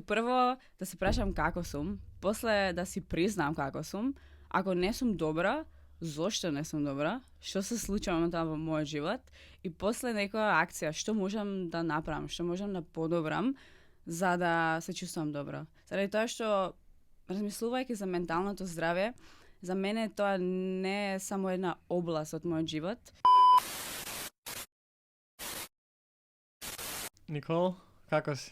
Prvo da se prašam kako sum, posle da si priznam kako sum, ako ne sum dobra, zašto ne sum dobra, što se sluča momentalno v moj život i posle neka akcija, što možem da napravim, što možem da podobram, za da se čustvam dobro. Zaradi to što razmisluvajki za mentalno to zdravje, za mene to ne je samo jedna oblast od moj život. Nikol, kako si?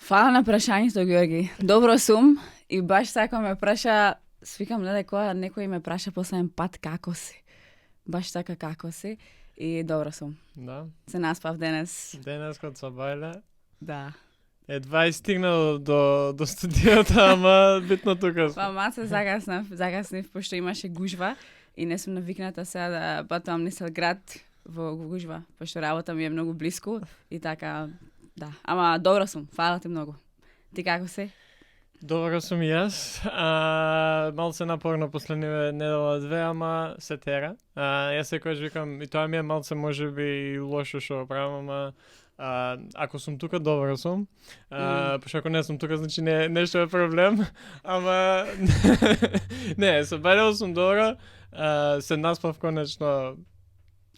Hvala na vprašanju, Georgi. Dobro sum i baš tako me praša, svikam gledaj koja neko me praša poslednjem pat kako si. Baš tako kako si i dobro sum. Da. Se naspav danes. Danes kod Sabajle. Da. Едва и стигнал до студиото, ама битно тука. Па малце загаснав, пошто имаше гужва и не сум навикната сега да патувам низ град во гужва, пошто работа ми е многу близко и така, да. Ама добро сум, фала ти многу. Ти како си? Добро сум и јас. Малце напорно последниве недела две, ама се тера. Јас секојаш викам, и тоа ми е малце можеби и лошо што правам, ама ако сум тука, добро сум. Пошто ако не сум тука, значи нешто е проблем. Ама не, се бајлео сум добро. Се наспав конечно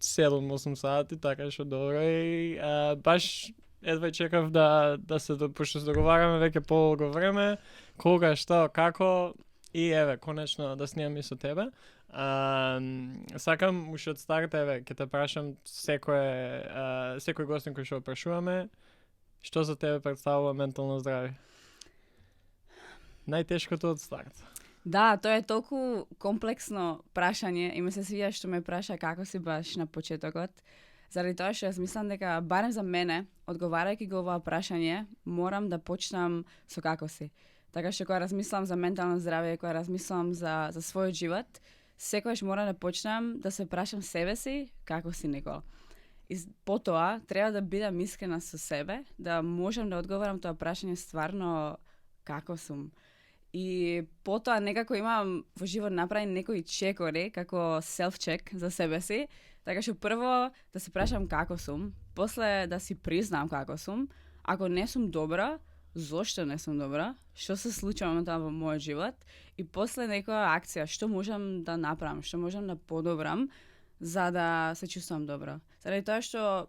7-8 сати, така што добро и баш едва чекав да се пошто се договараме веќе подолго време, кога, што, како и еве конечно да снимам и со тебе. Сакам уште од старта, еве, ќе те прашам секој гостин кој што прашуваме, што за тебе представува ментално здравје? Најтешкото од старт. Да, тоа е толку комплексно прашање и ме се свија што ме праша како си баш на почетокот. Заради тоа што јас мислам дека барем за мене, одговарајќи го оваа прашање, морам да почнам со како си. Така што кога размислам за ментално здравје, кога размислам за својот живот, секогаш морам да почнам да се прашам себе си како си Никол. И потоа треба да бидам искрена со себе, да можам да одговарам тоа прашање стварно како сум. И потоа некако имам во живот направени некои чекори, како self-check за себе си, така што прво да се прашам како сум, после да си признам како сум, ако не сум добра, зошто не сум добра, што се случува моментално во мојот живот и после некоја акција, што можам да направам, што можам да подобрам за да се чувствам добро. Заради тоа што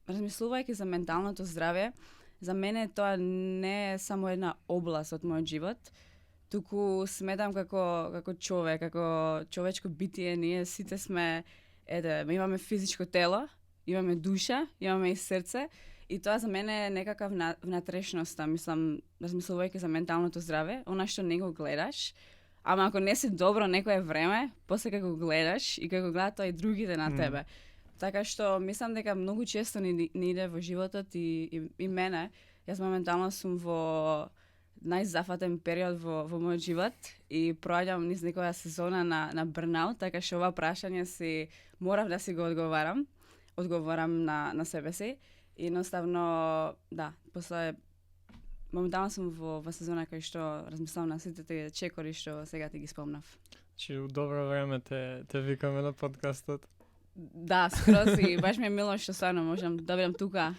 размислувајќи за менталното здравје, за мене тоа не е само една област од мојот живот, туку сметам како човек, како човечко битие, ние сите сме имаме физичко тело, имаме душа, имаме и срце. И тоа за мене е некакав внатрешноста, мислам, размислувајќи за менталното здраве, она што не го гледаш, ама ако не си добро некое време, после како гледаш и како гледаат тоа и другите на тебе. Така што мислам дека многу често ни иде во животот и мене, јас моментално сум во најзафатен период во мојот живот и проаѓам низ некоја сезона на бурнаут, така што ова прашање си морав да си го одговорам на себе си. И едноставно, да, после моментално сум во сезона кај што размислам на сите тие чекори што сега ти ги спомнав. Чи у добро време те викаме на подкастот. Да, скроз и баш ми е мило што стварно можам да бидам тука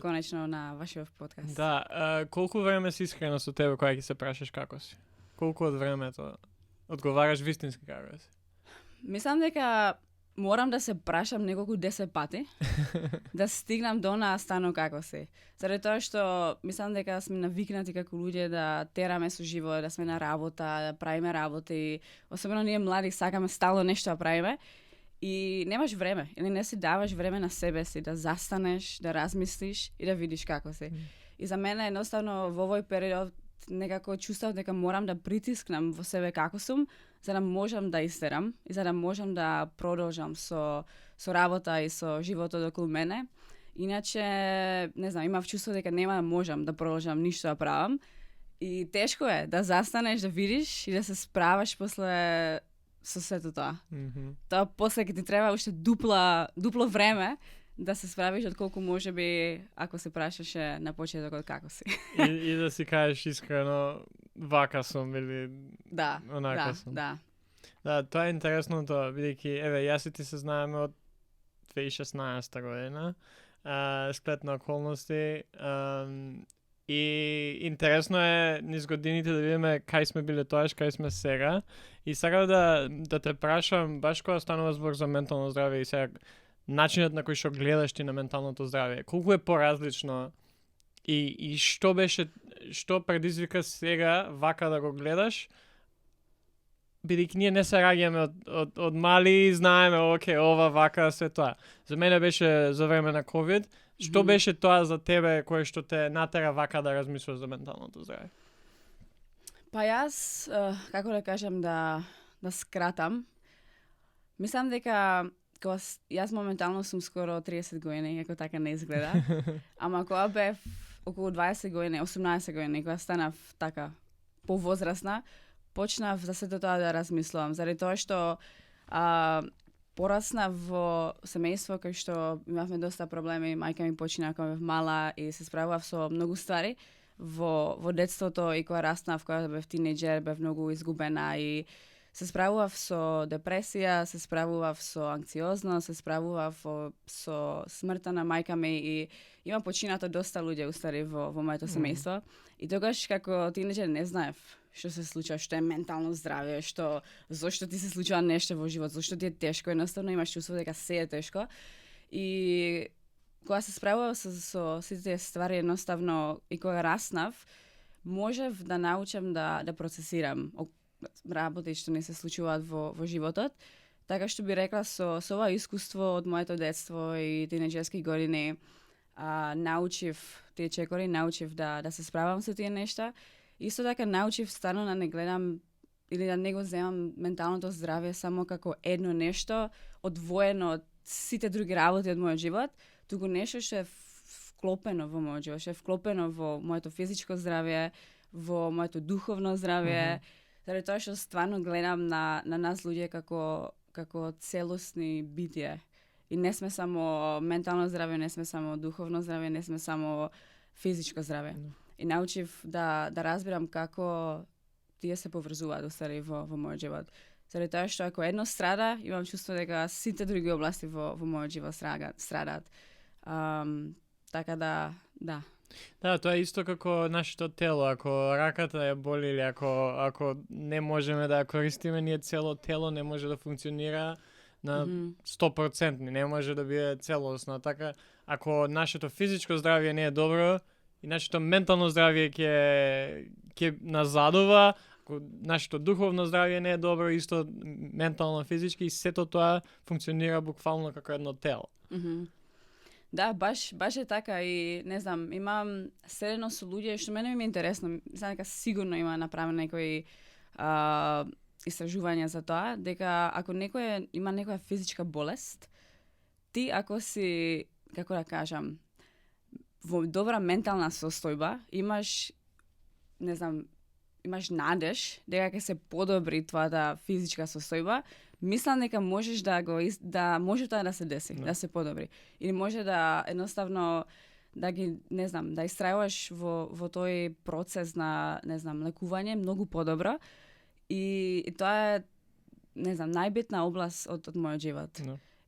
конечно на вашиот подкаст. Да, колку време си искрена со тебе кога ќе се прашаш како си? Колку од времето одговараш вистински како си? Мислам дека морам да се прашам неколку 10 пати да стигнам до на стано како си. Заради тоа што мислам дека сме навикнати како луѓе да тераме со живот, да сме на работа, да правиме работи, особено ние млади сакаме стално нешто да правиме и немаш време или не си даваш време на себе си да застанеш, да размислиш и да видиш како си. И за мене едноставно во овој период некако чувствав дека морам да притискнам во себе како сум, за да можам да истерам и за да можам да продолжам со работа и со животот околу мене. Иначе, не знам, имав чувство дека нема да можам да продолжам ништо да правам. И тешко е да застанеш, да видиш и да се справаш после со сето тоа. Тоа после ќе ти треба уште дупло време да се справиш отколку можеби ако се прашаше на почетокот како си. И да си кажеш искрено вака сум или онака сум. Да. Да, тоа е интересното, бидејќи еве јас и ти се знаеме од 2016 година. Сплет на околности. И интересно е низ годините да видиме кај сме биле тоаш, кај сме сега. И сега да те прашам, баш кога станува збор за ментално здраве и сега начинот на кој што гледаш ти на менталното здраве, колку е поразлично и што предизвика сега вака да го гледаш, бидејќи ние не се раѓаме од мали и знаеме, оке, ова вака, све тоа. За мене беше за време на COVID. Што беше тоа за тебе кое што те натера вака да размислуваш за менталното здраве? Па јас, како да кажам, да скратам, мислам дека јас моментално сум скоро 30 години, ако така не изгледа. Ама кога бев околу 20 години, 18 години, кога станав така повозрасна, почнав за сето тоа да размислувам. Заради тоа што пораснав во семејство кај што имавме доста проблеми, мајка ми почина кога бев мала и се справував со многу ствари во детството и кога раснав, кога бев тинејџер, бев многу изгубена и се справував со депресија, се справував со анксиозност, се справував со смртта на мајка ми и има починато доста луѓе устари во моето семејство. И тогаш како тинејџер не знаев што се случува, што е ментално здравје, зошто ти се случува нешто во живот, зошто ти е тешко, едноставно имаш чувство дека се е тешко. И кога се справував со сите тие ствари, едноставно и кога раснав, можев да научам да процесирам работи што не се случуваат во животот. Така што би рекла со ова искуство од моето детство и тинејџерски години, научив тие чекори, научив да се справам со тие нешта. Исто така научив стварно да не гледам или да не го земам менталното здравје само како едно нешто одвоено од сите други работи од мојот живот, туку нешто што е вклопено во мојот живот, што е вклопено во моето физичко здравје, во моето духовно здравје, заради тоа што стварно гледам на нас луѓе како целосни битие. И не сме само ментално здравје, не сме само духовно здравје, не сме само физичко здравје. И научив да разбирам како тие се поврзуваат устари во мојот живот. Заради тоа што ако едно страда, имам чувство дека сите други области во мојот живот страдаат. Така да. Да, тоа е исто како нашето тело. Ако раката ја боли или ако не можеме да ја користиме, ние цело тело не може да функционира на 100%, не може да биде целосно. Така, ако нашето физичко здравје не е добро, и нашето ментално здравје ќе назадува, ако нашето духовно здравје не е добро, исто ментално, физички, и сето тоа функционира буквално како едно тело. Да, баш е така и не знам, имам средно со луѓе што мене ми е интересно, мислам дека сигурно има направено некои истражувања за тоа, дека ако некој има некоја физичка болест, ти ако си, како да кажам, во добра ментална состојба, имаш надеж дека ќе се подобри твојата физичка состојба, мислам дека можеш може тоа да се деси, да се подобри. Или може да едноставно да истрајуваш во тој процес на лекување многу подобро и тоа е најбитна област од мојот живот.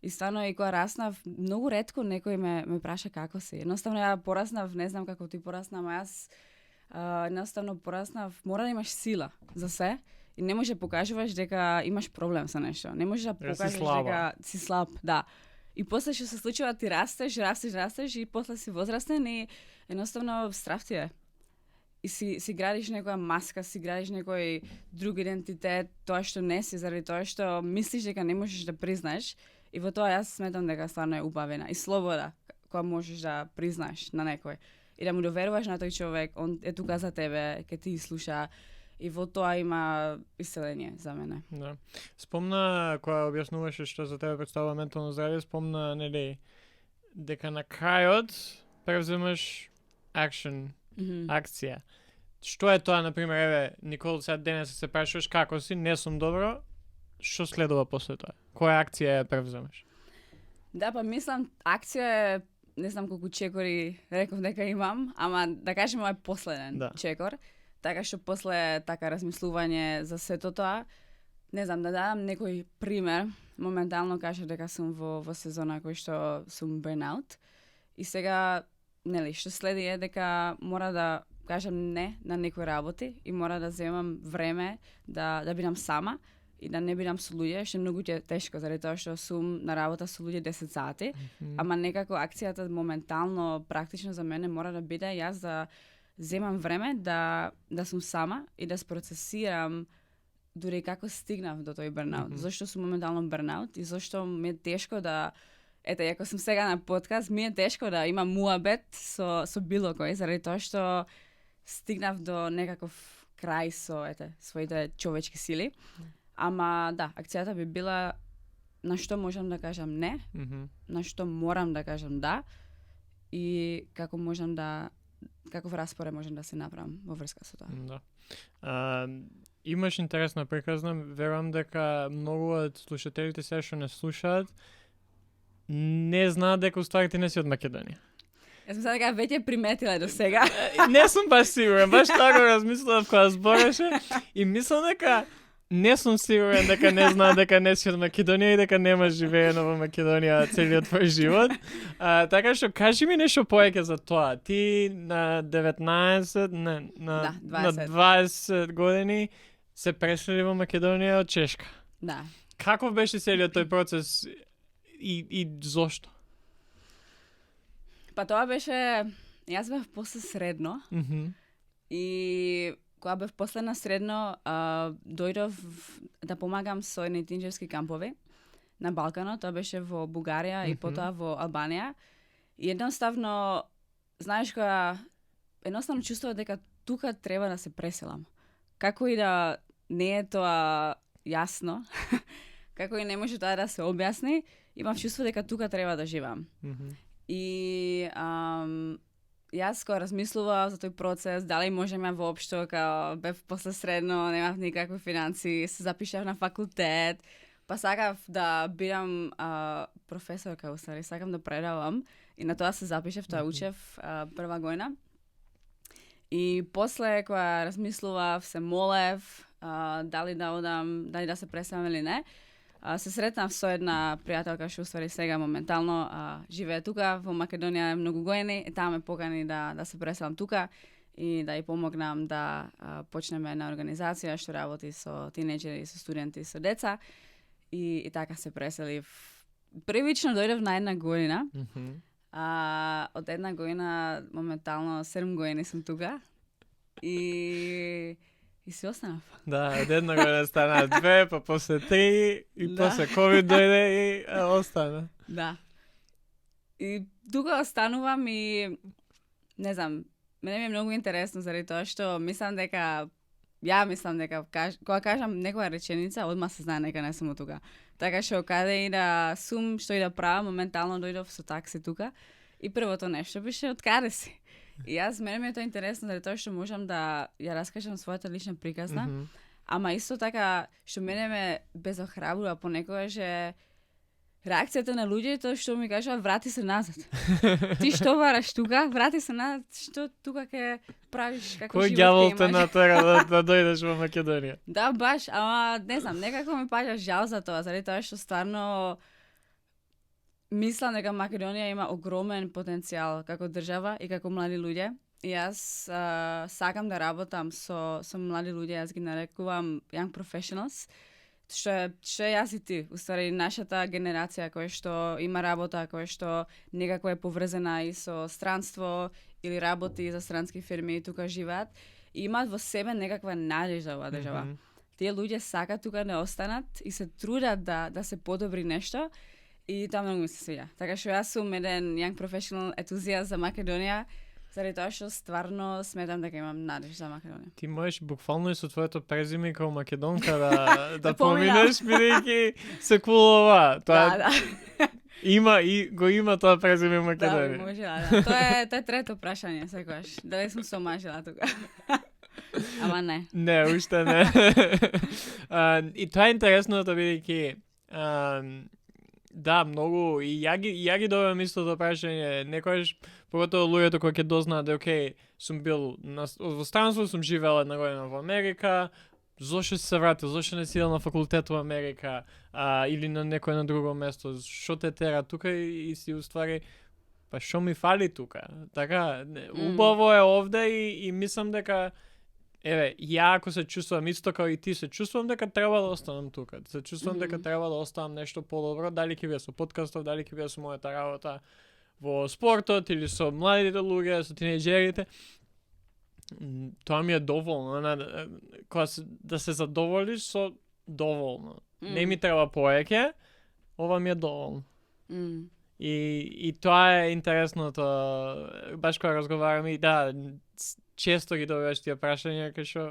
И стварно и кога раснав, многу ретко некој ме праша како си. Едноставно ја пораснав, не знам како ти порасна, ама јас едноставно пораснав, мора да имаш сила за се и не може да покажуваш дека имаш проблем со нешто. Не може да покажеш дека си слаб, да. И после што се случува ти растеш и после си возрастен и едноставно страв ти е. И си градиш некоја маска, си градиш некој друг идентитет, тоа што не си, заради тоа што мислиш дека не можеш да признаеш. И во тоа јас сметам дека стварно е убавена и слобода која можеш да признаеш на некој и да му доверуваш на тој човек, он е тука за тебе, ќе ти слуша и во тоа има исцеление за мене. Да. Спомна кога објаснуваше што за тебе представува ментално здравје, спомна дека на крајот превземаш акција. Што е тоа, например, еве, Никол, сега денес се прашуваш како си, не сум добро, што следува после тоа? Која акција ја превземаш? Да, па мислам, акција е, не знам колку чекори реков дека имам, ама да кажем мој последен чекор. Така што после така размислување за сето тоа, не знам, да дадам некој пример, моментално кажа дека сум во сезона кој што сум burnout. И сега нели, што следи е дека мора да кажам не на некои работи и мора да земам време да бидам сама и да не бидам со луѓе, што многу е тешко, заради тоа што сум на работа со луѓе 10 сати, ама некако акцијата моментално, практично за мене мора да биде јас да земам време да сум сама и да спроцесирам дури како стигнав до тој бернаут. Зошто сум моментално бернаут и зошто ми е тешко да ете, ако сум сега на подкаст, ми е тешко да имам муабет со било кој, заради тоа што стигнав до некаков крај со своите човечки сили. Ама да, акцијата би била на што можам да кажам не, на што морам да кажам да и како можам да каков распоред можам да се направам во врска со тоа. Да. Имаш интересна приказна, верувам дека многу од слушателите сега што не слушаат не знаат дека уствари ти не си од Македонија. Јас мислам дека веќе приметила до сега. Не сум баш сигурен, баш така размислав кога збореше и мислам дека не сум сигурен дека не знаат дека не си од Македонија и дека немаш живеено во Македонија целиот твој живот. Така што кажи ми нешто повеќе за тоа. Ти на 19, на 20 години се пресели во Македонија од Чешка. Да. Каков беше целиот тој процес и зошто? Па тоа беше, јас бев после средно и кога бев после на средно, дојдов да помагам со едни тинџерски кампови на Балканот, тоа беше во Бугарија и потоа во Албанија. И едноставно, знаеш кога, едноставно чувствував дека тука треба да се преселам. Како и да не е тоа јасно, како и не може тоа да се објасни, имам чувство дека тука треба да живам. И јас кога размислував за тој процес, дали можем ја воопшто, као бев после средно, немав никакви финанси, се запишав на факултет, па сакав да бидам професорка, усари, сакам да предавам и на тоа се запишав, тоа учев прва година. И после кога размислував, се молев, дали да одам, дали да се преселам или не, се сретнав со една пријателка што уствари сега моментално живее тука во Македонија многу години и таа ме покани да се преселам тука и да ја помогнам да почнеме една организација што работи со тинеџери, со студенти, со деца и така се преселив. Првично дојдов на една година. Од една година моментално 7 години сум тука и си останав. Да, од една година стана 2, па после 3 и после COVID дојде и остана. Да. И тука останувам и не знам, мене ми е многу интересно заради тоа што мислам дека кога кажам некоја реченица, одма се знае дека не сум од тука. Така што каде и да сум, што и да правам, моментално дојдов со такси тука и првото нешто беше од каде си. И јас, мене ми е тоа интересно заради тоа што можам да ја раскажам својата лична приказна, ама исто така што мене ме безохрабрува понекогаш е реакцијата на луѓето што ми кажува врати се назад. Ти што бараш тука? Врати се назад, што тука ќе правиш, како живот ќе имаш? Кој ѓавол те натера да дојдеш во Македонија? Да, баш, ама не знам, некако ми паѓа жал за тоа, заради тоа што стварно мислам дека Македонија има огромен потенцијал како држава и како млади луѓе. И јас сакам да работам со млади луѓе, јас ги нарекувам young professionals, што е јас и ти. Уствари, нашата генерација која што има работа, која што некако е поврзана и со странство или работи за странски фирми и тука живеат, и имаат во себе некаква надежда во држава. Тие луѓе сакаат тука да останат и се трудат да се подобри нешто. И тоа многу ми се свиѓа. Така што јас сум еден young professional ентузијаст за Македонија, заради тоа што стварно сметам дека имам надеж за Македонија. Ти можеш буквално и со твоето презиме како македонка да поминеш, бидејќи се кулова. Да. Има тоа презиме Македонија. Да, може, да. Тоа е трето прашање секогаш. Дали сум се омажила тука? Ама не. Не, уште не. И тоа е интересно бидејќи да, многу, и ја ги добивам истото прашање, некојаш, поготово луѓето кои ќе дознаат да окей, сум бил во странство, сум живеел една година во Америка, зошто си се вратил, зошто не си идел на факултет во Америка, или на некој на друго место, што те тера тука и си уствари, па што ми фали тука? Така, убаво е овде и мислам дека еве, ја ако се чувствувам исто како и ти се чувствувам дека треба да останам тука. Се чувствувам дека треба да оставам нешто подобро, дали ќе биде со подкастов, дали ќе биде со мојата работа во спортот или со младите луѓе, со тинејџерите. Тоа ми е доволно, кога да се задоволиш со доволно. Не ми треба повеќе, ова ми е доволно. И тоа е интересното, баш кога разговараме и да, често ги добиваш тие прашања кај што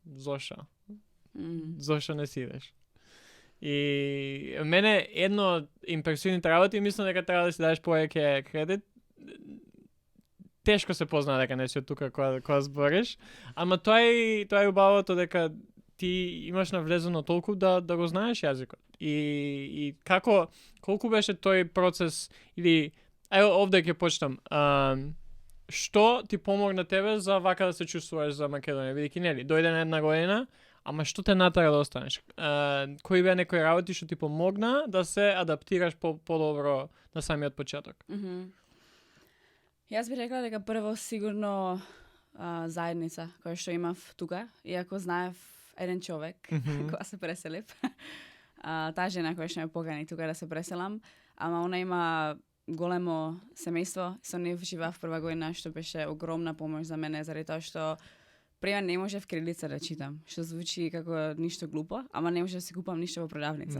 зошто? Зошто не си идеш? И мене едно од импресивните работи, мислам дека треба да си дадеш повеќе кредит. Тешко се познава дека не си од тука кога збориш, ама тоа е убавото дека ти имаш навлезено толку да го знаеш јазикот. И колку беше тој процес, или овде ќе почнам. Што ти помогна тебе за вака да се чувствуваш за Македонија? Бидејќи нели, дојде на една година, ама што те натера да останеш? Кои беа некои работи што ти помогна да се адаптираш подобро на самиот почеток? Јас би рекла дека прво сигурно заедница која што имав тука, иако знаев еден човек кога се преселив. Таа жена која што ме покани тука да се преселам, ама она има големо семејство, со нив живеав прва година, што беше огромна помош за мене, заради тоа што пример не можев кирилица да читам, што звучи како ништо глупо, ама не можев да си купам ништо во продавница.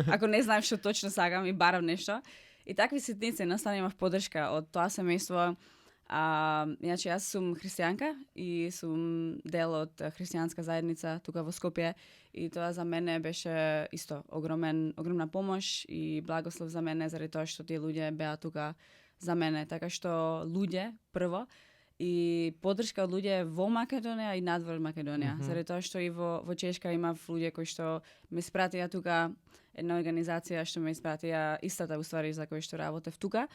Ако не знаев што точно сакам и барам нешто. И такви ситници, едноставно имав поддршка од тоа семејство. Иначе јас сум христијанка и сум дел од христијанска заедница тука во Скопје и тоа за мене беше исто огромна помош и благослов за мене заради тоа што тие луѓе беа тука за мене, така што луѓе прво и поддршка од луѓе во Македонија и надвор Македонија, заради тоа што и во Чешка имав луѓе кои што ме испратија тука, една организација што ме испратија истата уствари за кој што работев тука.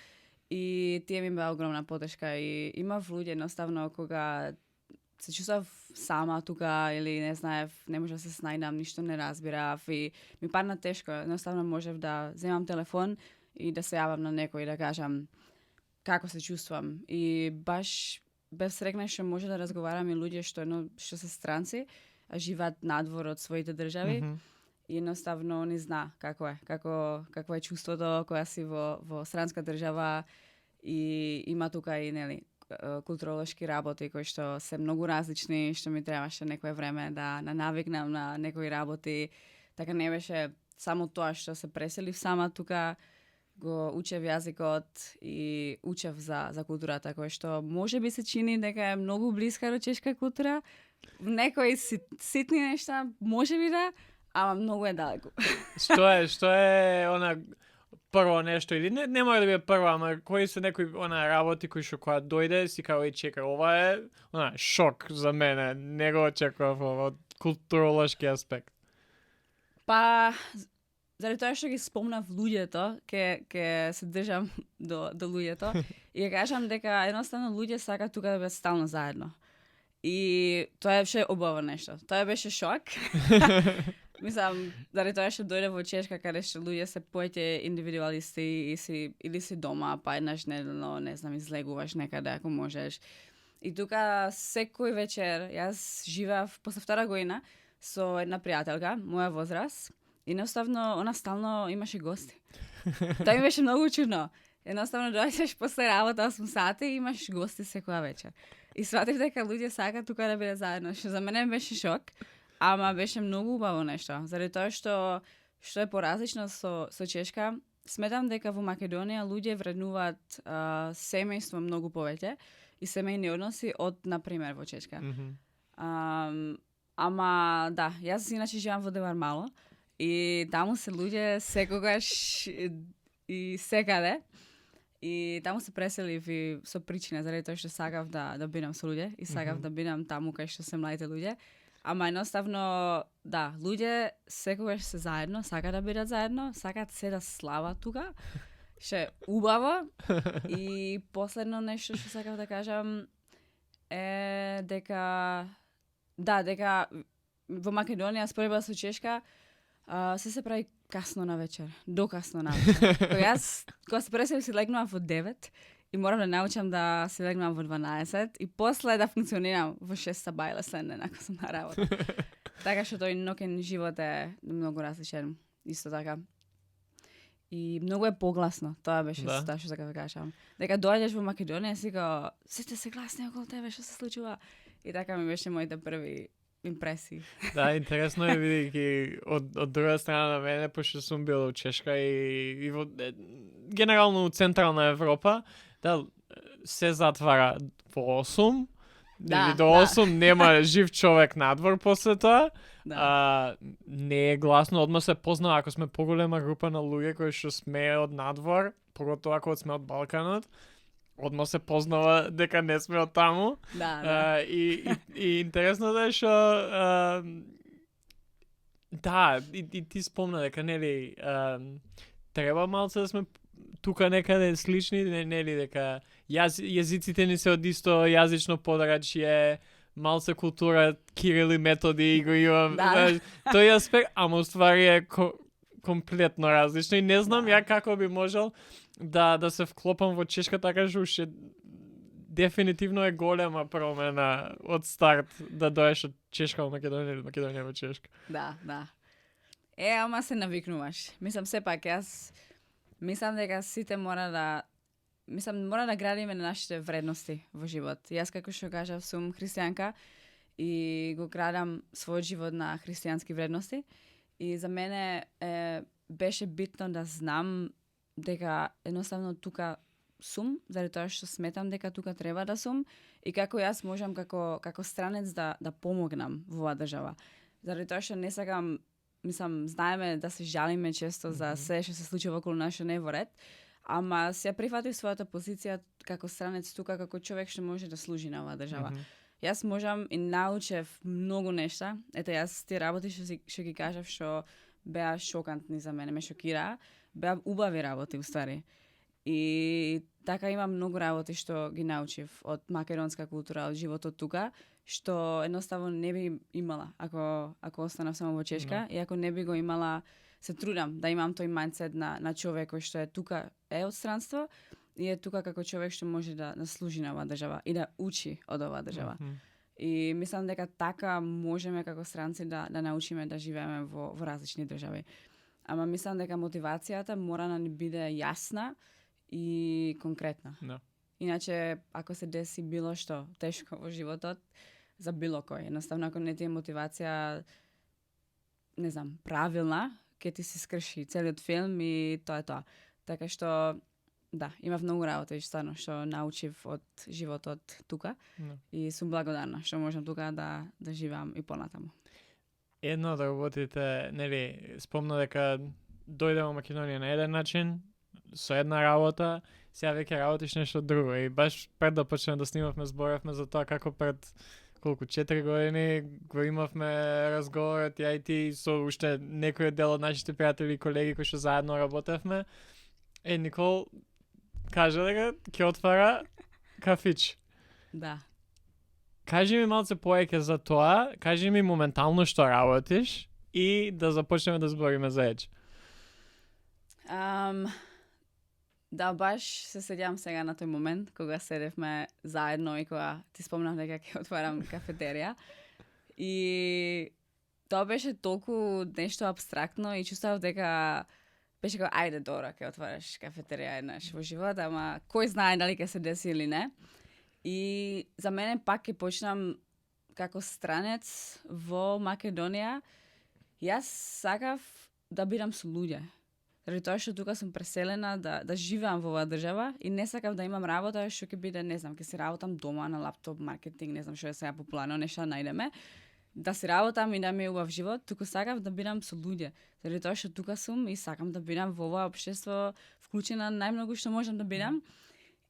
И тие ми беа огромна поддршка и имав луѓе едноставно кога се чувствав сама тука или не знаев, не можев да се снајдам, ништо не разбирав и ми падна тешко. Едноставно можев да земам телефон и да се јавам на некој и да кажам како се чувствувам. И баш бев срекна што може да разговарам и луѓе што се странци, а живеат надвор од своите држави. И едноставно не зна какво е чувството кога си во странска држава и има тука и нели културолошки работи кои што се многу различни, што ми требаше некое време да навикнам на некои работи. Така не беше само тоа што се преселив сама тука, го учев јазикот и учев за културата која што можеби се чини дека е многу блиска до чешка култура. Некои ситни нешта можеби да, ама многу е далеку. Што е она прво нешто или не мора да биде прво, ама кои се некои она работи кои што кога дојде си као чека, ова е она шок за мене, не го очекував од културолошки аспект. Па заради тоа што ги спомнав луѓето, ке се држам до луѓето и ја кажам дека едноставно луѓе сакаат тука да бидат стално заедно. И тоа беше убаво нешто. Тоа беше шок. Мислам, заради тоа што дојде во Чешка, каде што луѓе се повеќе индивидуалисти или си дома, па еднаш неделно, не знам, излегуваш некаде ако можеш. И тука секој вечер, јас живеав после 2 година со една пријателка, моја возраст, и едноставно она стално имаше гости. Тоа ми беше многу чудно. Едноставно доаѓаш после работа 8 сати и имаш гости секоја вечер. И сватив дека луѓе сакаат тука да бидат заедно, што за мене беше шок. Ама беше многу убаво нешто, заради тоа што е поразлично со Чешка. Сметам дека во Македонија луѓе вреднуваат семејство многу повеќе и семејни односи од, например, во Чешка. Ама да, јас иначе живеам во Девар Мало и таму се луѓе секогаш и секаде. И таму се преселив и со причина, заради тоа што сакав да бидам со луѓе и сакав да бидам таму кај што се младите луѓе. Ама едноставно, да, луѓе секогаш се заедно, сакаат да бидат заедно, сакаат се да слават тука, што е убаво. И последно нешто што сакав да кажам е дека во Македонија спореба со Чешка, Се прави касно на вечер, до касно на вечер. Кога се пресев си легнувам во 9 и морам да научам да се легнувам во 12 и после да функционирам во 6 сабајле следне, ако сум на работа. Така што тој ноќен живот е многу различен, исто така. И многу е погласно, тоа беше таа што сакав да кажам. Дека доаѓаш во Македонија си го, сите се гласни околу тебе, што се случува? И така ми беше моите први импресии. Да, интересно е видејќи од друга страна на мене, пошто сум бил во Чешка и генерално у Централна Европа, да се затвара во 8. Да, до 8 нема жив човек надвор после тоа. Да. Не е гласно, одма се познава ако сме поголема група на луѓе кои што сме од надвор, поготово ако сме од Балканот. Одма се познава дека не сме од таму. Да. И интересно да е што да, и ти спомна дека нели треба малце да сме тука некаде слични, нели дека јазиците ни се од исто јазично подрачје, малце култура, Кирил и Методи го имам. Да. Тој аспект, ама уствари е комплетно различно и не знам ја како би можел да се вклопам во Чешка, така што уште дефинитивно е голема промена од старт да доеш од Чешка во Македонија или Македонија во Чешка. Да. Ама се навикнуваш. Мислам, сепак, јас мислам дека сите мора да градиме на нашите вредности во живот. Јас, како што кажав, сум христијанка и го градам својот живот на христијански вредности. И за мене беше битно да знам дека едноставно тука сум, заради тоа што сметам дека тука треба да сум и како јас можам како странец да помогнам во оваа држава. Заради тоа што не сакам, мислам, знаеме да се жалиме често за се што се случува околу нас што не е во ред, ама се ја прифатив својата позиција како странец тука, како човек што може да служи на оваа држава. Јас можам и научев многу нешта. Ете, јас тие работи што ги кажав што беа шокантни за мене, ме шокираа, беа убави работи уствари. И така има многу работи што ги научив од македонска култура, од животот тука, што едноставно не би имала ако останав само во Чешка и ако не би го имала, се трудам да имам тој мајндсет на човек кој што е тука од странство и е тука како човек што може да служи на оваа држава и да учи од оваа држава. И мислам дека така можеме како странци да научиме да живееме во различни држави. Ама мислам дека мотивацијата мора да ни биде јасна и конкретна. Да. Иначе, ако се деси било што тешко во животот, за било кој, едноставно ако не ти е мотивација, не знам, правилна, ќе ти се скрши целиот филм и тоа е тоа. Така што, да, имав многу работи стварно што научив од животот тука и сум благодарна што можам тука да живеам и понатаму. Едно од работите, нели, спомна дека дојде во Македонија на еден начин, со една работа, сега веќе работиш нешто друго и баш пред да почнеме да снимавме зборевме за тоа како пред 4 години го имавме разговорот ја и ти со уште некој дел од нашите пријатели и колеги кои што заедно работевме. Никол кажа дека ќе отвара кафич. Да. Кажи ми малце повеќе за тоа, кажи ми моментално што работиш и да започнеме да збориме за еч. Да, баш се сеќавам сега на тој момент кога седевме заедно и кога ти спомнав дека ќе отварам кафетерија. И тоа беше толку нешто апстрактно и чувствував дека беше како ајде добро ќе отвараш кафетерија еднаш во живот, ама кој знае дали ќе се деси или не. И за мене пак ќе почнам како странец во Македонија. Јас сакав да бидам со луѓе. Заради тоа што тука сум преселена да живеам во оваа држава и не сакав да имам работа што ќе биде, не знам, ќе се работам дома на лаптоп, маркетинг, не знам што е сега популарно, нешто најдеме. Да се работам и да ми е убав живот, туку сакав да бидам со луѓе. Заради тоа што тука сум и сакам да бидам во оваа општество вклучена најмногу што можам да бидам.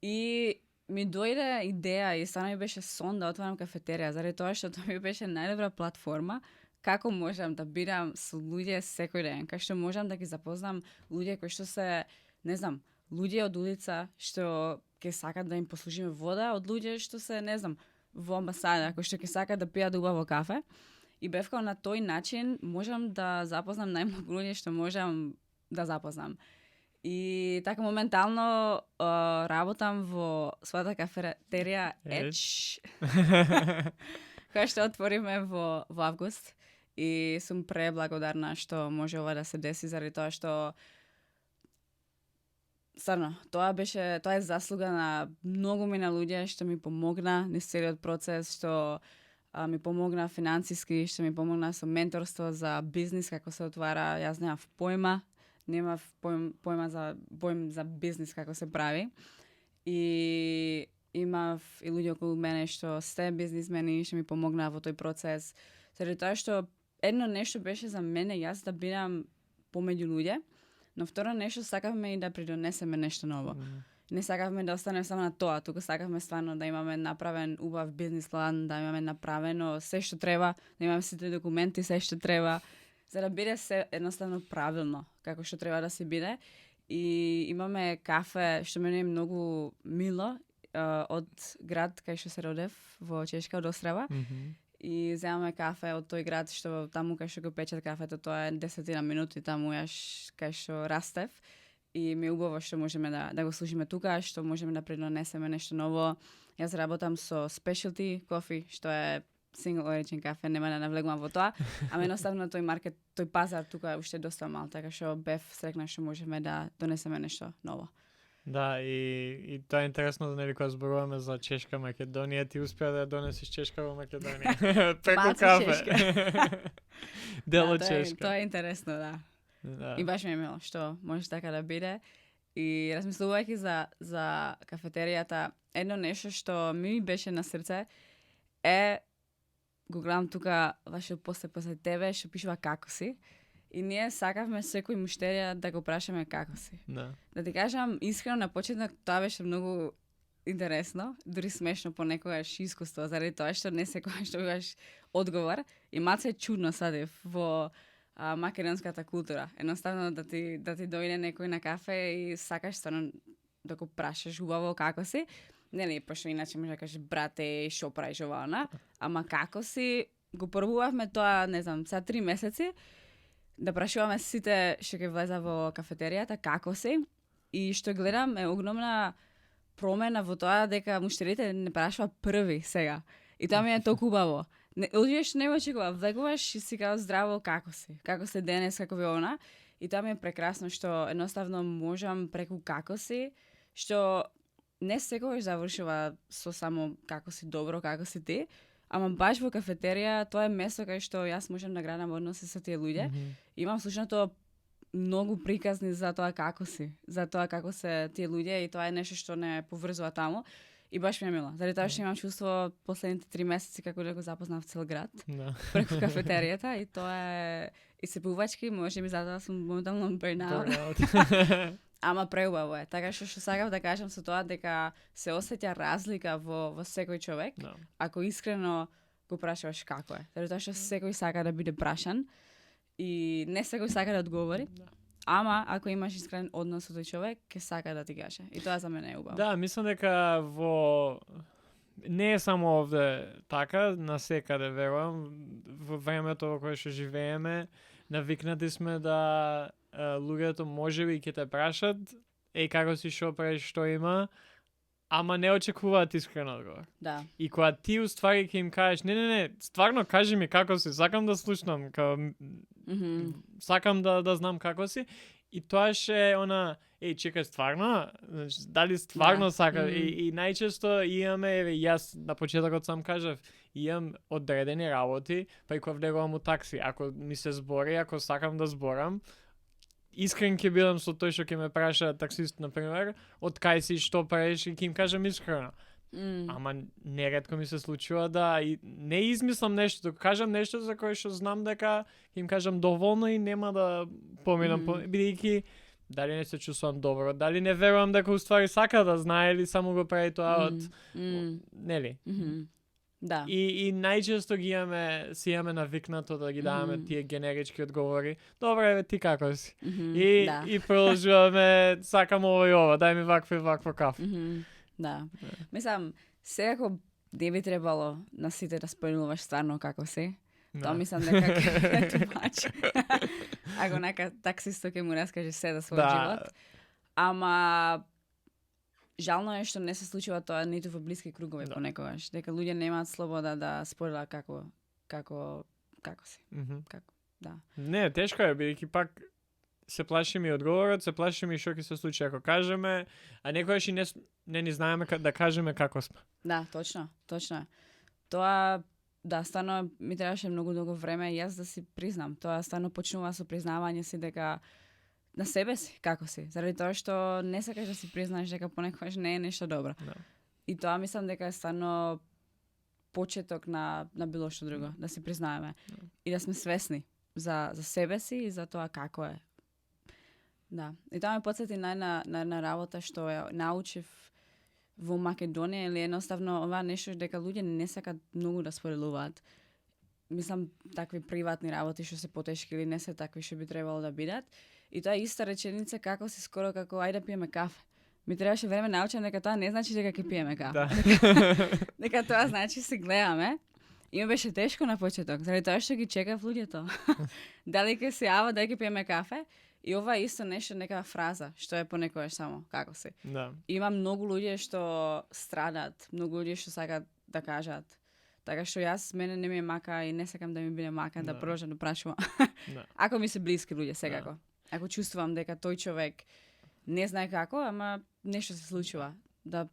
И ми дојде идеја и стварно ми беше сон да отварам кафетерија, заради тоа што тоа ми беше најдобра платформа како можам да бидам со луѓе секој ден, како што можам да ги запознам луѓе кои што се, не знам, луѓе од улица што ќе сакат да им послужиме вода, од луѓе што се, не знам, во амбасада, кои што ќе сакат да пијат убаво кафе. И бев као на тој начин можам да запознам најмногу луѓе што можам да запознам. И така моментално работам во својата кафетерија Edge, која што отвориме во август. И сум преблагодарна што може ова да се деси, заради тоа што стварно, тоа е заслуга на многу мина луѓе што ми помогна низ целиот процес, што ми помогна финансиски, што ми помогна со менторство за бизнис, како се отвара. Јас немав појма за бизнис како се прави. И имав и луѓе околу мене што сте бизнисмени, што ми помогна во тој процес. Заради тоа што едно нешто беше за мене јас да бидам помеѓу луѓе, но второ нешто сакавме и да придонесеме нешто ново. Не сакавме да останеме само на тоа, туку сакавме стварно да имаме направен убав бизнис план, да имаме направено се што треба, да имаме сите документи, се што треба, за да биде се едноставно правилно, како што треба да се биде. И имаме кафе што мене е многу мило, од град кај што се родев, во Чешка, од Острава. И земаме кафе од тој град што таму кај што го печат кафето, тоа е 10 минути таму кај што растев. И ми е убаво што можеме да го слушаме тука, што можеме да придонесеме нешто ново. Јас работам со specialty coffee, што е single origin кафе, нема да навлегувам во тоа, ама едноставно тој пазар тука уште е доста мал, така што бев срекна што можеме да донесеме нешто ново. Да, и тоа е интересно да нели кога зборуваме за Чешка Македонија, ти успеа да ја донесеш Чешка во Македонија преку кафе. Дело Чешка. Тоа е интересно, да. И баш ми е мило што може така да биде. И размислувајќи за кафетеријата, едно нешто што ми беше на срце е, го гледам тука ваше после тебе што пишува како си. И ние сакавме секој муштерија да го прашаме како си. Да ти кажам, искрено на почеток тоа беше многу интересно, дури смешно понекогаш искуство, заради тоа што не секогаш добиваш одговор. И малце чудно садев во македонската култура. Едноставно да ти дојде некој на кафе и сакаш стварно да го прашаш убаво како си. Нели, пошто иначе може да кажеш брате, шо правиш ова, ама како си, го пробувавме тоа, не знам, за 3 месеци, да прашуваме сите што ќе влеза во кафетеријата како си, и што гледам е огромна промена во тоа дека муштерите не прашува први сега. И тоа ми е толку убаво. Луѓе што не очекува, влегуваш и си као здраво како си, како се денес, како ви она. И тоа ми е прекрасно што едноставно можам преку како си, што не секогаш завршува со само како си добро, како си ти, ама баш во кафетерија тоа е место кај што јас можам да градам односи со тие луѓе. Имам слушнато многу приказни за тоа како си, за тоа како се тие луѓе, и тоа е нешто што не поврзува таму. И баш ми е мило. Заради тоа што имам чувство последните 3 месеци како да го запознав цел град преку кафетеријата, и тоа е и сепувачки, може би затоа сум моментално burnout. Ама преубаво е. Така што сакав да кажам со тоа дека се осеќа разлика во секој човек, ако искрено го прашуваш како е. Заради тоа што секој сака да биде прашан и не секој сака да одговори. Ама ако имаш искрен однос со тој човек, ќе сака да ти каже. И тоа за мене е убаво. Да, мислам дека не е само овде така, насекаде верувам, во времето во кое што живееме, навикнати сме да луѓето можеби ќе те прашат како си, шо правиш, што има, ама не очекуваат искрен одговор. Да. И кога ти уствари ќе им кажеш, не, стварно кажи ми како си, сакам да слушнам, сакам да знам како си, и тоа ше она, чекај, стварно? Дали стварно сака? И најчесто имаме, јас на почетокот сам кажав, имам одредени работи, па и кога влегувам у такси, ако ми се збори, ако сакам да зборам, искрен ќе бидам со тој што ќе ме праша таксист, например, од кај си, што правиш, и ќе им кажам искрено. Ама неретко ми се случува да не измислам нешто, да кажам нешто за кое што знам дека ќе им кажам доволно и нема да поминам, бидејќи дали не се чувствувам добро, дали не верувам дека уствари сака да знае или само го прави тоа од нели? Да. И најчесто си имаме навикнато да ги даваме тие генерички одговори. Добре, ти како си? И продолжуваме, сакам ова и ова, дај ми вакво кафе. Да. Мислам, секако не би требало на сите да споменуваш стварно како си. Тоа мислам дека е too much. Ако нека таксисто ќе му раскаже се за својот живот. Ама жално е што не се случува тоа ниту во блиски кругови понекогаш. Дека луѓе немаат слобода да спорелат како си. Како, да. Не, тешко е, бидејќи пак се плашиме и одговорот, се плашиме и што ќе се случи ако кажеме, а некојаш и не ни знаеме да кажеме како сме. Да, точно. Тоа, да, стварно ми требаше многу долго време и јас да си признам. Тоа стварно почнува со признавање си дека на себе си, како си. Заради тоа што не сакаш да си признаеш дека понекогаш не е нешто добро. Да. И тоа мислам дека е стварно почеток на било што друго, да си признаеме. И да сме свесни за себе си и за тоа како е. Да. И тоа ме потсети на една работа што ја научив во Македонија или едноставно ова нешто дека луѓе не сакат многу да споделуваат. Мислам такви приватни работи што се потешки или не се такви што би требало да бидат. И тоа е иста реченица како си скоро како ајде да пиеме кафе. Ми требаше време научам дека тоа не значи дека ќе пиеме кафе. Да. Дека тоа значи се гледаме. И ми беше тешко на почеток, заради тоа што ги чекав луѓето. Дали ќе се јава, дали ќе пиеме кафе? И ова е исто нешто, некава фраза, што е понекогаш само, како си. Да. Има многу луѓе што страдат, многу луѓе што сакат да кажат. Така што јас, мене не ми е мака и не сакам да ми биде мака, да продолжам да прашувам. Да. Ако ми се блиски луѓе, секако. Ако чувствувам дека тој човек не знае како, ама нешто се случува. Да,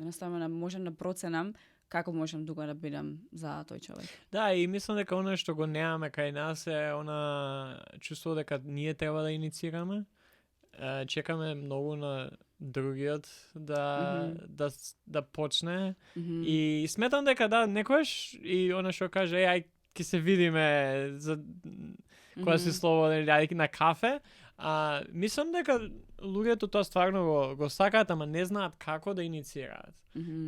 едноставно можам да проценам како можам дуго да бидам за тој човек. Да, и мислам дека оно што го немаме кај нас е она чувство дека ние треба да иницираме. Чекаме многу на другиот да почне. И сметам дека да, некојаш и оно што каже, ај ќе се видиме за кога си слободен, ај на кафе. Мислам дека луѓето тоа стварно го сакаат, ама не знаат како да иницираат.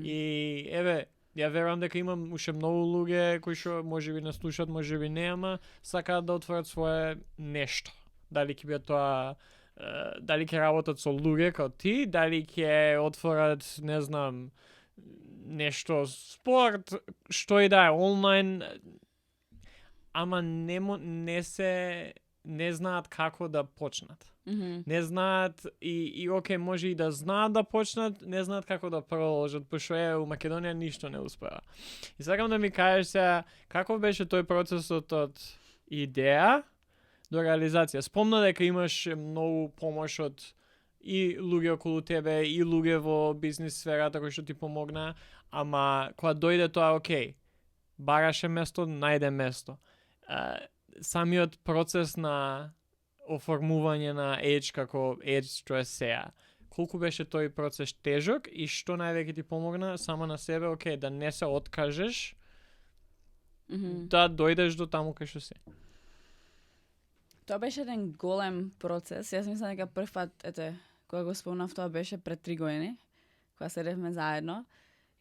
И еве, ја верувам дека имам уште многу луѓе кои што можеби не слушаат, можеби не, ама сакаат да отворат свое нешто. Дали ќе биде тоа, дали ќе работат со луѓе како ти, дали ќе отворат, не знам, нешто спорт, што и да е онлайн, ама не знаат како да почнат. Не знаат и окей, може и да знаат да почнат, не знаат како да продолжат, пошто у Македонија ништо не успеа. И сакам да ми кажеш сега, како беше тој процесот од идеја до реализација? Спомна дека имаш многу помош од и луѓе околу тебе, и луѓе во бизнис сферата кои што ти помогна, ама кога дојде тоа, окей, бараше место, најде место. Самиот процес на оформување на Edge како Edge што е сега. Колку беше тој процес тежок и што највеќе ти помогна само на себе, окей, да не се откажеш, да дојдеш до таму кај што си? Тоа беше еден голем процес. Јас мислам дека прв пат, кога го спомнав, тоа беше пред 3 години, кога седевме заедно.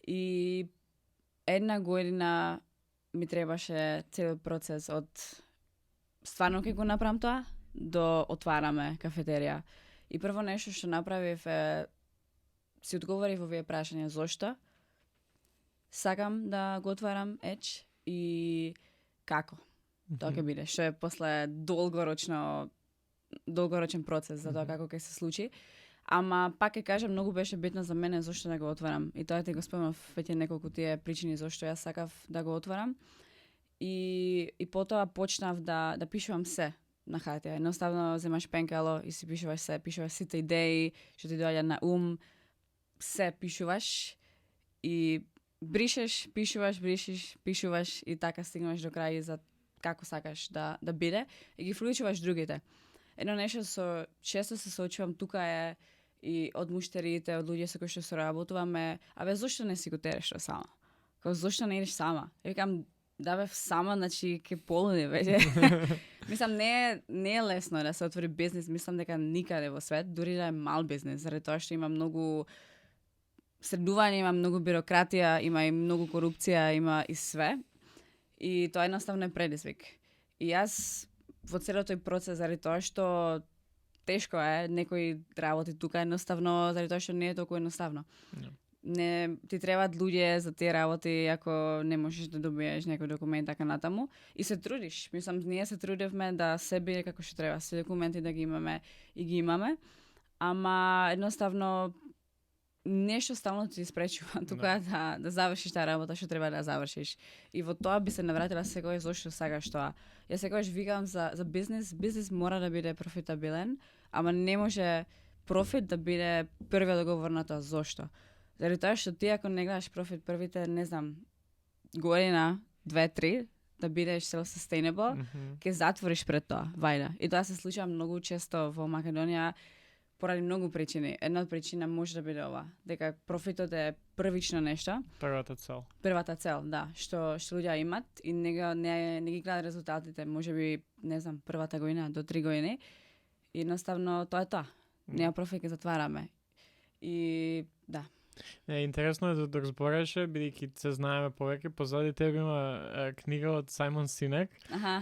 И 1 година ми требаше цел процес од стварно ќе го направам тоа, до отвараме кафетерија. И прво нешто што направив е си одговорив овие прашања зошто сакам да го отварам Edge и како тоа ќе биде, што е после долгорочен процес за тоа како ќе се случи. Ама пак ќе кажам, многу беше битно за мене зошто да го отварам. И тоа ти го спомнав веќе неколку тие причини зошто јас сакав да го отварам. И потоа почнав да пишувам се на хартија. Едноставно земаш пенкало и си пишуваш сите идеи што ти доаѓа на ум, се пишуваш и бришеш, пишуваш и така стигнуваш до крај за како сакаш да биде и ги вклучуваш другите. Едно нешто често се соочувам тука е и од муштерите, од луѓе со кои што соработуваме, зошто не си го тереш тоа сама? Зошто не идеш сама? И викам, да бев сама, значи ке полуни веќе. Мислам, не е лесно да се отвори бизнис, мислам дека никаде во свет, дури да е мал бизнис, заради тоа што има многу средување, има многу бирократија, има и многу корупција, има и све. И тоа едноставно е предизвик. И јас во целиот тој процес, заради тоа што тешко е, некои работи тука едноставно, заради тоа што не е толку едноставно. не ти требаат луѓе за тие работи ако не можеш да добиеш некој документ така натаму и се трудиш. Мислам, ние се трудевме да се биде како што треба, се документи да ги имаме и ги имаме, ама едноставно нешто стално ти спречува тука да завршиш таа работа што треба да завршиш. И во тоа би се навратила секој зошто сакаш тоа. Јас секогаш викам за бизнес мора да биде профитабилен, ама не може профит да биде првиот договор на тоа зошто. Заради тоа што ти ако не гледаш профит првите, не знам, година, 2-3, да бидеш self-sustainable, ќе затвориш пред тоа, вајда. И тоа се случува многу често во Македонија поради многу причини. Една од причина може да биде ова, дека профитот е првично нешто. Првата цел, да, што луѓе имат и не ги гледаат резултатите, можеби, не знам, првата година до 3 години. И едноставно тоа е тоа. Нема профит, ќе затвараме. И да. Интересно е да разбореше, бидејќи се знаеме повеќе, позади тебе има книга од Сајмон Синек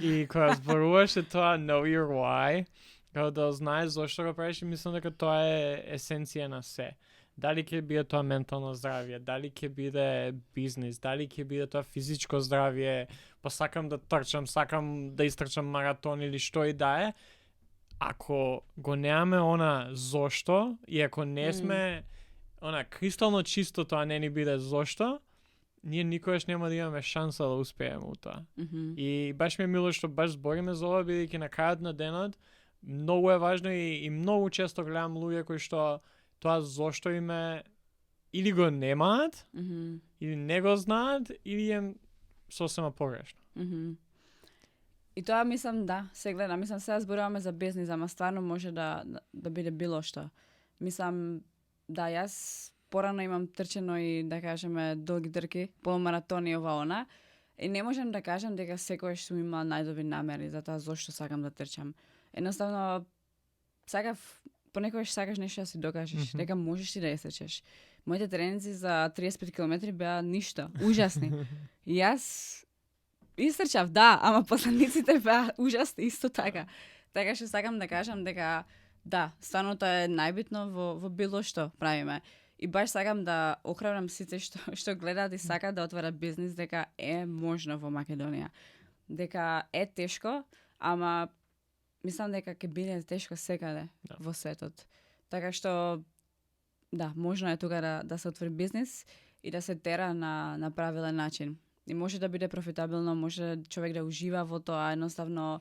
и која зборуваше тоа Know Your Why, како да знаеш зошто го правиш и мислам дека тоа е есенција на се. Дали ќе биде тоа ментално здравје, дали ќе биде бизнес, дали ќе биде тоа физичко здравје, па сакам да трчам, сакам да истрчам маратон или што и да е. Ако го немаме она зошто и ако не сме она кристално чисто тоа не ни биде зошто, ние никогаш нема да имаме шанса да успееме у тоа. И баш ми е мило што баш збориме за ова, бидејќи на крајот на денот многу е важно и многу често гледам луѓе кои што тоа зошто име или го немаат, или не го знаат, или е сосема погрешно. И тоа мислам, да, се гледа. Мислам, сега зборуваме за бизнес, ама стварно може да биде било што. Мислам, да, јас порано имам трчено и, да кажеме, долги трки, полумаратони, ова она, и не можам да кажам дека секојаш сум имала најдобри намери за тоа зошто сакам да трчам. Едноставно, понекогаш сакаш нешто да си докажеш, дека можеш и да истрчеш. Моите тренинзи за 35 км беа ништо, ужасни. И јас истрчав, да, ама последниците беа ужасни исто така. Така што сакам да кажам дека да, стварно тоа е најбитно во било што правиме. И баш сакам да охрабрам сите што гледаат и сакаат да отворат бизнес, дека е можно во Македонија. Дека е тешко, ама мислам дека ќе биде тешко секаде во светот. Така што да, можно е тука да се отвори бизнес и да се тера на правилен начин. И може да биде профитабилно, може човек да ужива во тоа, едноставно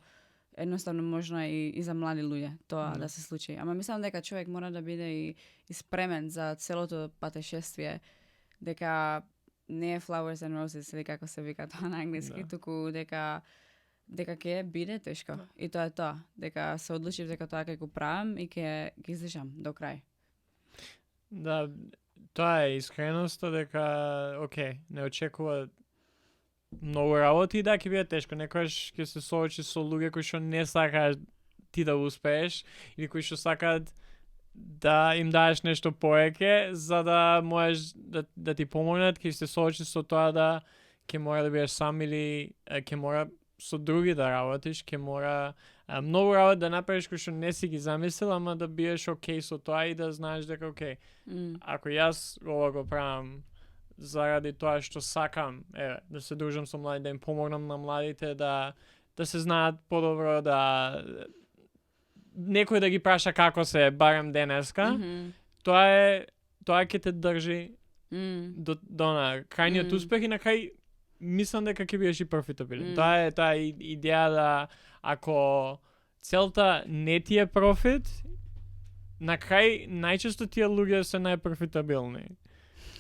можно и за млади луѓе тоа да се случи. Ама мислам дека човек мора да биде и спремен за целото патешествие, дека не е flowers and roses, или како се вика тоа на англиски, туку дека ќе биде тешко. И тоа е тоа, дека се одлучив дека тоа ќе го правам и ќе ги издржам до крај. Да, тоа е искреноста дека, не очекува многу работи, да, ќе биде тешко. Некојаш ќе се соочи со луѓе кои што не сакаат ти да успееш или кои што сакаат да им даеш нешто повеќе за да можеш да ти помогнат, ќе се соочи со тоа да ќе мора да бидеш сам или ќе мора со други да работиш, ќе мора многу работи да направиш кои што не си ги замислил, ама да бидеш со тоа и да знаеш дека ако јас ова го правам заради тоа што сакам, да се дружам со млади, да им помогнам на младите да се знаат подобро, да некој да ги праша како се барем денеска, тоа ќе те држи до на крајниот успех и на крај мислам дека ќе бидеш и профитабилен. Тоа е идеја да ако целта не ти е профит, на крај најчесто тие луѓе се најпрофитабилни.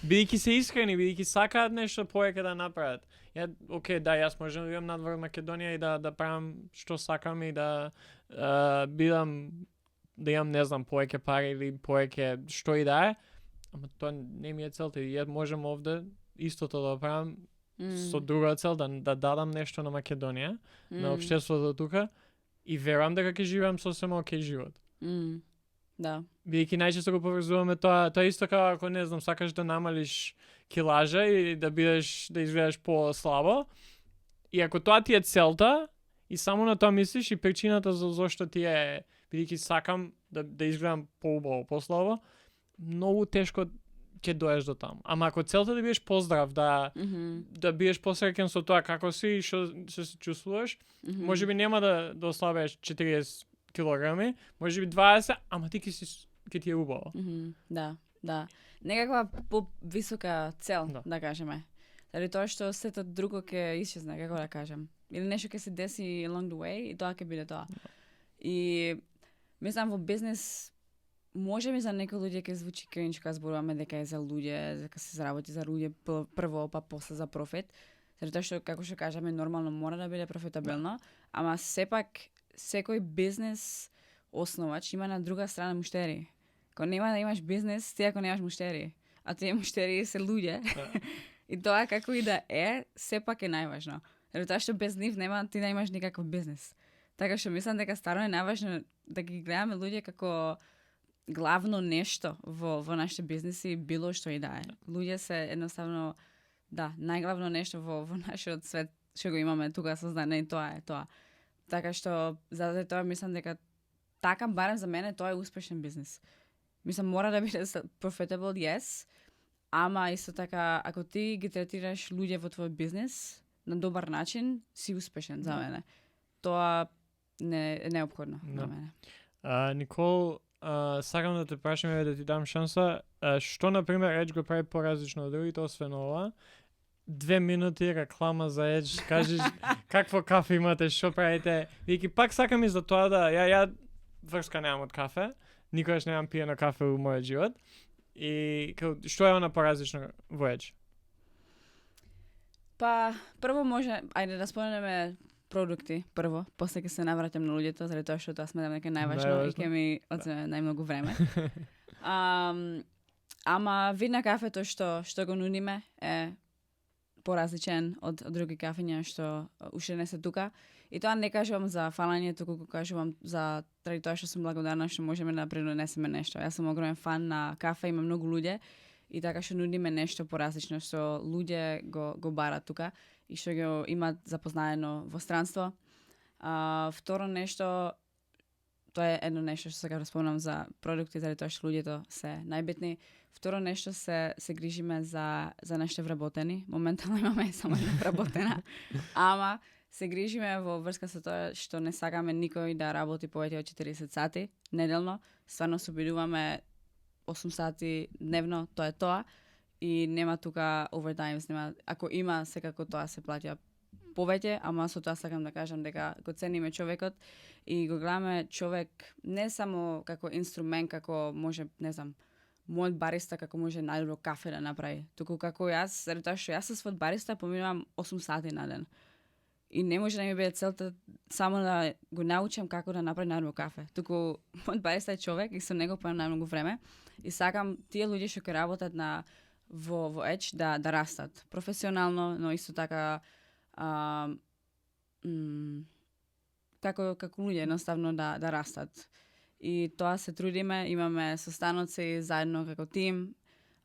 Бидејќи се искрени, бидејќи сакаат нешто повеќе да направат. Јас можам да бидам надвор Македонија и да правам што сакам и да имам, не знам, повеќе пари или повеќе што и да е, ама тоа не ми е целта. Ја можам овде истото да правам со друга цел, да дадам нешто на Македонија, на општеството тука и верувам дека ќе живеам сосема живот. Да. Бидејќи најчесто го поврзуваме тоа исто како ако не знам сакаш да намалиш килажа или да изгледаш по-слабо. И ако тоа ти е целта и само на тоа мислиш и причината за зошто ти е бидејќи сакам да изгледам по-убаво, по-слабо, многу тешко ќе доеш до таму. Ама ако целта да биеш поздрав, да биеш посреќен со тоа како си и што се чувствуваш, можеби нема да ослабееш 40 килограми, можеби 20, ама ти ќе ти е убаво. Да. Некаква повисока цел, да кажеме. Заради тоа што сето друго ќе исчезне, како да кажем. Или нешто ќе се деси along the way и тоа ќе биде тоа. И мислам во бизнес може би за некои луѓе ќе звучи кринч кога зборуваме дека е за луѓе, дека се заработи за луѓе прво, па после за профит. Заради тоа што како што кажаме нормално мора да биде профитабилно, ама сепак секој бизнес основач има на друга страна муштери. Ако нема да имаш бизнес, ти ако немаш муштери, а тие муштери се луѓе. И тоа како и да е, сепак е најважно. Заради тоа што без нив нема ти да имаш никаков бизнес. Така што мислам дека стварно е најважно да ги гледаме луѓе како главно нешто во нашите бизнеси, било што и да е. Луѓе се едноставно, најглавно нешто во нашиот свет што го имаме тука создане и тоа е тоа. Така што заради тоа мислам дека така барем за мене тоа е успешен бизнес. Мислам мора да биде profitable, yes, ама исто така ако ти ги третираш луѓе во твој бизнес на добар начин, си успешен за мене. Тоа не е неопходно за мене. Никол, сакам да те прашам да ти дам шанса, што на пример Edge го прави поразлично од другите освен ова? 2 минути реклама за Edge, кажеш какво кафе имате, што правите. Вики пак сакам и за тоа да ја врска немам од кафе, никогаш немам пиено кафе во мојот живот. И што е она поразлично во Edge? Па прво може ајде да споменеме продукти прво, после ќе се навраќам на луѓето, заради тоа што тоа сметам дека е најважно и ќе ми одземе најмногу време. Ама вид на кафето што го нудиме е поразличен од други кафења што уште не се тука. И тоа не кажувам за фалање, туку го кажувам за заради тоа што сум благодарна што можеме да принесеме нешто. Јас сум огромен фан на кафе, има многу луѓе и така што нудиме нешто поразлично што луѓе го барат тука и што го имат запознаено во странство. Второ нешто, тоа е едно нешто што сега спомнам за продукти, заради тоа што луѓето се најбитни. Второ нешто се грижиме за нашите вработени. Моментално имаме само една вработена. Ама се грижиме во врска со тоа што не сакаме никој да работи повеќе од 40 сати неделно. Стварно се обидуваме 8 сати дневно, тоа е тоа. И нема тука overtimes, нема. Ако има, секако тоа се плаќа повеќе, ама со тоа сакам да кажам дека го цениме човекот и го гледаме човек не само како инструмент, како може, не знам, мојот бариста како може најдобро кафе да направи. Туку како јас, заради тоа што јас со својот бариста поминувам 8 сати на ден. И не може да ми биде целта само да го научам како да направи најдобро кафе. Туку мојот бариста е човек и со него појам најмногу време и сакам тие луѓе што ќе работат во Edge да растат професионално, но исто така како луѓе едноставно да растат. И тоа се трудиме, имаме состаноци заедно како тим.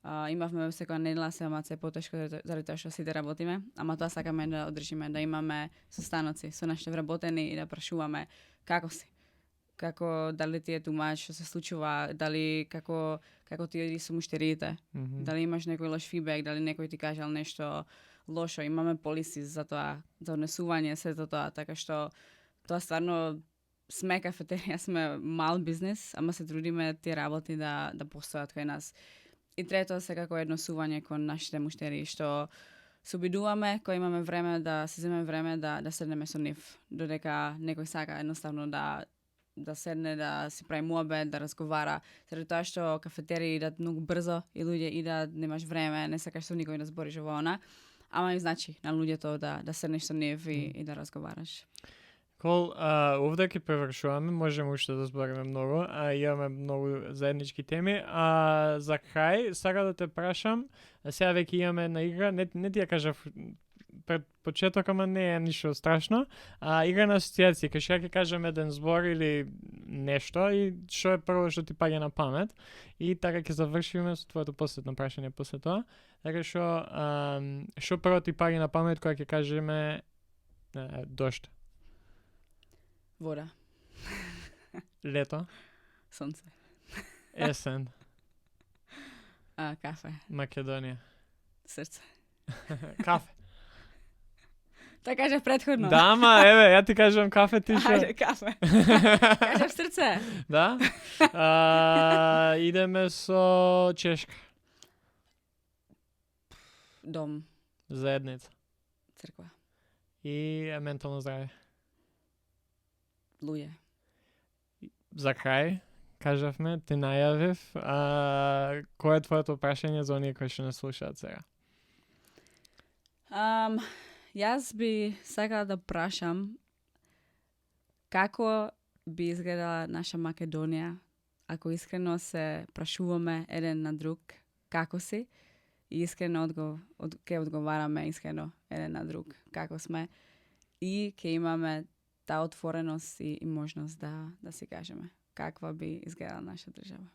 Имавме секоја недела, ама се потешко заради тоа што сите работиме, ама тоа сакаме да одржиме, да имаме состаноци со нашите вработени и да прашуваме како си. Како дали ти е тумач, што се случува, дали како ти оди со муштериите, дали имаш некој лош фидбек, дали некој ти кажал нешто лошо, имаме полиси за тоа, за однесување, сето тоа, така што тоа стварно сме кафетерија, сме мал бизнес, ама се трудиме тие работи да постојат кај нас. И трето секако однесување кон нашите муштери, што се обидуваме кога имаме време да се земеме време да седнеме со нив, додека некој сака едноставно да седне, да си прави муабет, да разговара, заради тоа што кафетерии идат многу брзо и луѓе идат, немаш време, не сакаш со никој да збориш во она, ама им значи на луѓето да седнеш со нив и да разговараш. Кол, овде ќе превршуваме, можеме уште да збориме многу, имаме многу заеднички теми. За крај, сака да те прашам, сега веќе имаме една игра, не ти ја кажав пред почеток, ама не е ништо страшно. Игра на асоцијација, кај ќе кажем еден збор или нешто и што е прво што ти паѓа на памет. И така ќе завршиме со твоето последно прашање после тоа. Така што прво ти паѓа на памет кога ќе кажеме дожд? Вода. Лето? Сонце. Есен? Kafe. Makedonija. Srce. Kafe. To kaže prethodno. Dama, evo, ja ti kažem kafe, ti što? Ajde, kafe. Kažem srce. Da? Ideme so Češka. Dom. Zajednica. Crkva. I mentalno zdravje. Luje. За край, кажавме, ти најавив, кое е твоето прашање за оние кои што не слушаат сега? Јас би сакала да прашам како би изгледала наша Македонија ако искрено се прашуваме еден на друг како си и искрено ќе одговараме искрено еден на друг како сме и ќе имаме таа отвореност и можност да си кажеме каква би изгледала наша држава.